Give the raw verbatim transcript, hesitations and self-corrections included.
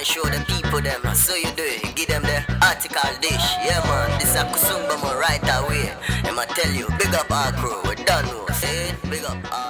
Show the people them, so you do it. Give them the article dish. Yeah man, this a Kusum Gbɔmɔ right away. Dem a tell you, big up Akro, we done know. Say, big up Akro.